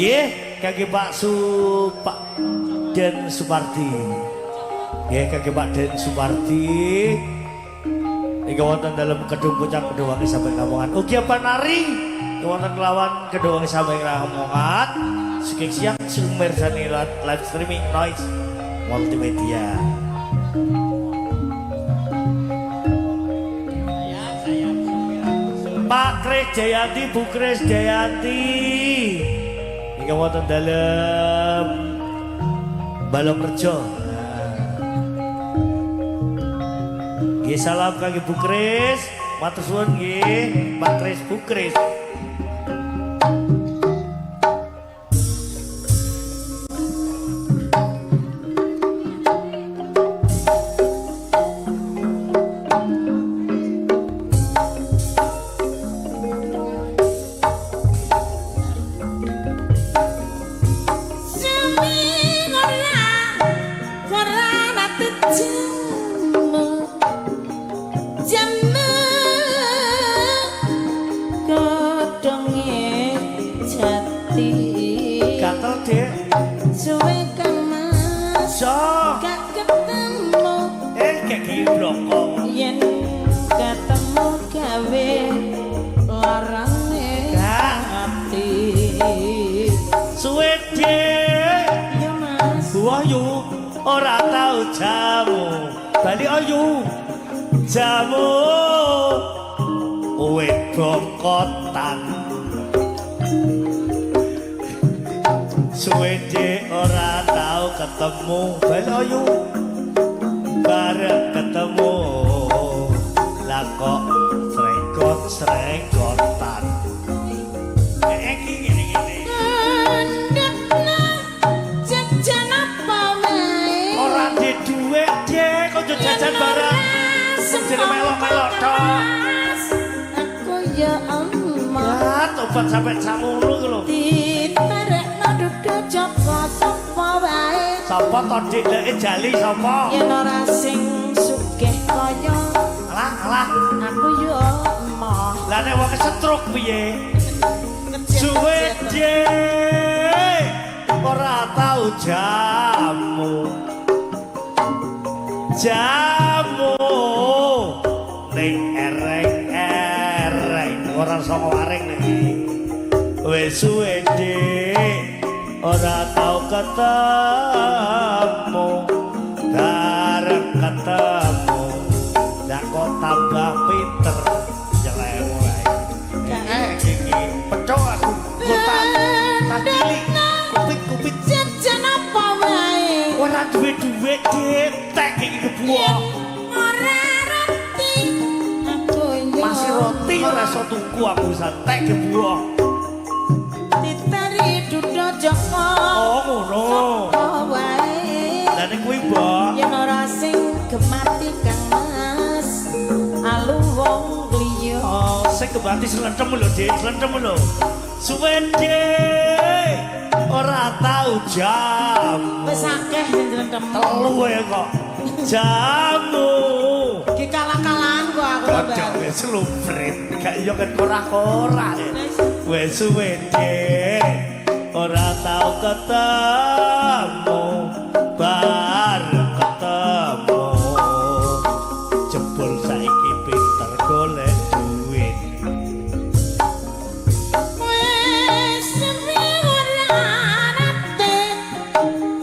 Nggih, kangge Pak Pak Den Supardi. Nggih, kangge Pak Den Supardi. Ingkang wonten dalem Kedung Pucang Kedhuwangi sampai Lamongan. Ugi panari wonten kelawan Kedhuwangi sampai Lamongan. Sugeng siang sumirsani live streaming Noise Multimedia. Pak Kris Jayanti, Bu Kris Jayanti. Ingkang wonten dalem Balongrejo. Nggih, salam kangge Bu Kris, matur suwun nggih, Pak Kris, Bu Kris. Ora tau jamu, bali ayu jamu wit bongkotan. Suwe ora tau ketemu, bali ayu bareng ketemu lah kok srenggot-srenggotan. Iki ngene-ngene. Ora di dhuwit, Dek, kok jajan barang. Jere melok-melok tok. Aku ya Allah. Wah, tobat sampe sakmono iki lho. Ditarekno dudu Joko sapa wae. Sapa to, Dik? Lek jali sapa? Yen ora sing sugih kaya Alah, alah. Aku ya emoh. Lah nek wong kesetruk piye? Suwe, Dik. Ora tau jamu. Jamu ning ereng-ereng ora songo waring nek wis suwe Dik ora tau ketemu, bareng ketemu lah kok tambah pinter nyelewo ae. Iki pethuk aku kotak tas cilik kupit-kupit jajan apa wae ora duwe dhuwit Dik, tek iki kebuah. Ora roti aku yo masih roti ora iso tuku aku santek kebuah. Ditari dudu Joko. Oh ngono. Sapa wae. Lah nek kuwi mbok yen ora sing gemati Kang Mas alu wong liya. Sing gemati slentem lho Dik, slentem lho. Suwe Dik ora tau jamu. Wis akeh sing slentem. Telu wae kok. Jamu. Ki kalah-kalahan kok aku. Cocok wis luprit, gak iya kan korah-korah. Wis suwe Dik ora tau ketemu, bareng ketemu jebul saiki pinter golek duit. Wis suwe ora nate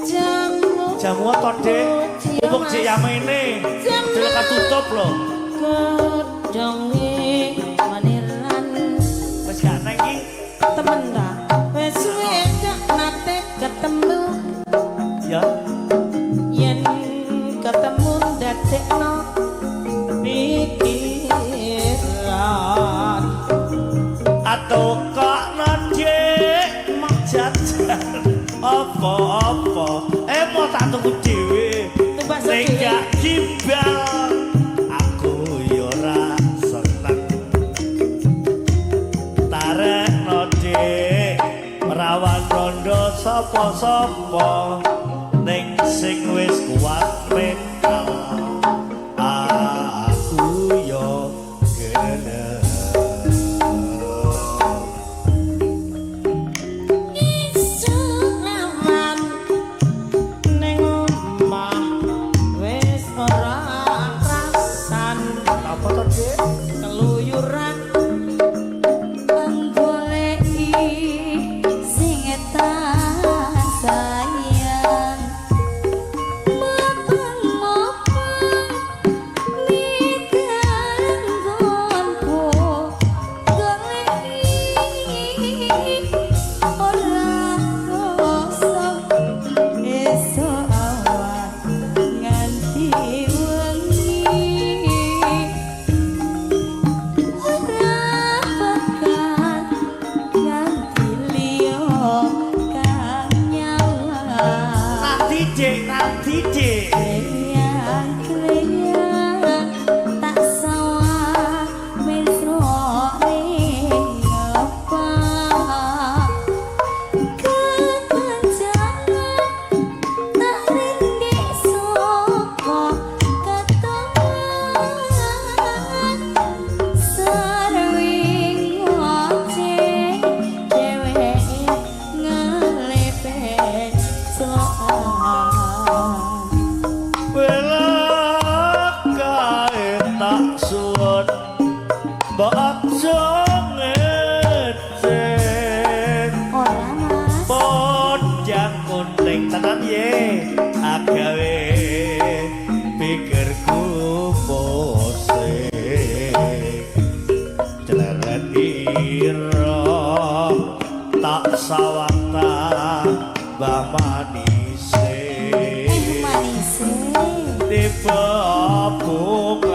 jamu. Jamu apa, Dik? Mumpung jek yamene. Jelek tutup lho. Godhonge maniran. Wis gak neng iki. Temen ta? Wis suwe gak nate ketemu. Ya. Yen ketemu ndadekno pikiran. Atau kok Dik jajan apa-apa. Mau tak tuku dhewe. Tumbas Ning dhewe. gak gimbal. Sapa-sapa ning sing wis kuat mental aku yo gelem. Isuk awan ning omah wis ora krasan. Apa to, Dik? Keluyuran Goleki sing tak sayang, mopang-mopang mitar nggonku, goleki ora krasa esuk awan nganti wengi, ora bakal ganti liya kang nyawang. Nanti, Dik, nanti, Dik. Kleyang-kleyang tak sawang mesro ning ngepak, kekencangan tak rindik saka ketongan, sarwing ngoceh dheweke ngelepet soal. Welak kae tak suwun, mbok aja ngecek. Ora, Mas. Podang kuning tenan ye agawe pikirku pusing, cleret ira tak sawang tambah manise. Eh, manise. Tiba bunga.